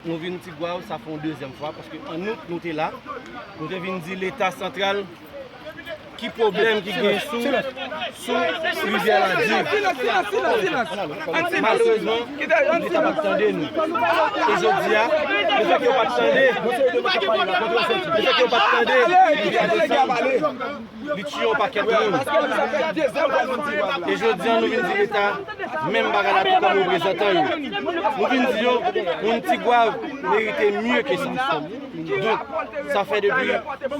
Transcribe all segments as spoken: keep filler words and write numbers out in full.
Nou vin Tigwav, sa fè yon dezyèm fwa, paske an out, nou te la. Nou te vin di Leta santral ki pwoblèm ki gen sou, sou rivyè Ladig. Malerezman, Leta pa t tande nou. E jodi a, lefètke yo pa t tande, lefètke yo pa t tande, rivyè desann, li tiye yon pakèt moun. E jodi a, nou vin di Leta, menm bagay la tou kòm reprezantan yo. Nou vin di yo, moun Tigwav merite mye ke sa. Donk, sa fè depi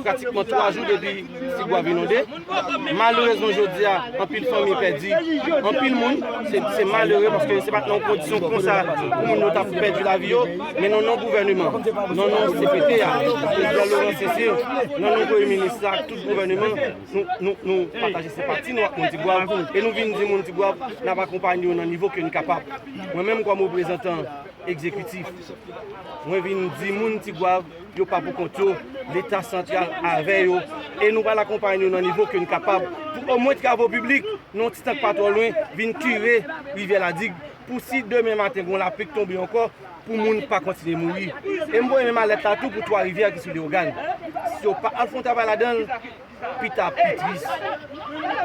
pratikman twa jou depi Tigwav inonde. Malerezman, jodi a, anpil fanmi pèdi anpil moun. Se, se malere paske se pa t nan yon kondisyon konsa pou moun yo t ap pèdi lavi yo. Men nan non gouvèneman, nan non C P T a, Prezidan Laurent Cécile, nan non Premye Minis la ak tout gouvèneman, nou, nou, nou pataje senpati nou ak moun Tigwav e nou vin di moun Tigwav n ap akonpanye yo nan nivo ke n kapab. Mwen menm kòm reprezantan egzekitif, mwen vin di moun Tigwav yo pa pou kont yo, Leta santral avè yo, e nou pral akonpanye yo nan nivo ke n kapab pou omwen travo piblik, nan yon ti tan k pa twò lwen, vin kire rivyè Ladig, pou si demen maten gen yon lapli k tonbe ankò, pou moun pa kontinye mouri. E m voye menm alèt la tou pou Twa Rivyè ki sou Leyogàn. Si yo pa al fè yon travay ladan l, pita pi tris.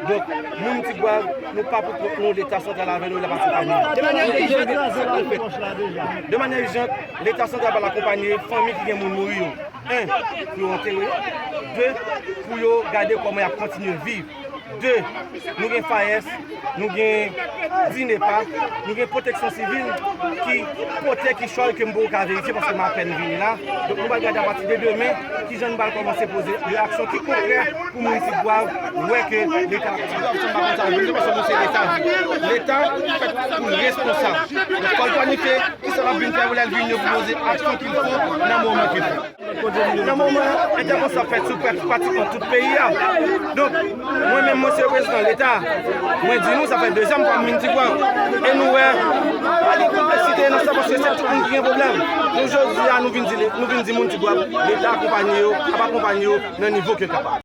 Donk, moun Tigwav, nou pa pou kont nou, Leta santral avè nou, l ap akonpanye nou. De manyè ijant, Leta santral pral akonpanye fanmi ki gen moun mouri yo. En, pou yo antere. De, pou yo gade kòman y ap kontinye viv. De, nou gen FAES, nou gen DINEPA, nou gen Pwoteksyon Sivil ki pote kichòy ke m poko ka verifye paske m apèn vini la. Donk, nou pral gade apati de demen kijan nou pral kòmanse poze de aksyon ki konkrè pou moun Tigwav wè ke Leta. Tigwav, sa m pa konn sa vin di paske nou se Leta. Leta fèt pou l responsab. Donk, fò l planifye kisa l ap vin fè pou lè l vini yo pou poze aksyon ki fo nan moman ki fo. Nan moman entèvansyon ap fèt sou pra-, pratikman tout peyi a. Donk, mwen menm, mwen se reprezentan Leta. Mwen di nou, sa fè dezyèm fwa m vin Tigwav. E nou wè, pa gen konpleksite nan sa, paske se tout moun ki gen pwoblèm. Nou jodi a, nou vin di, nou vin di moun Tigwav, Leta akonpanye yo, ap akonpanye yo nan nivo ke l kapab.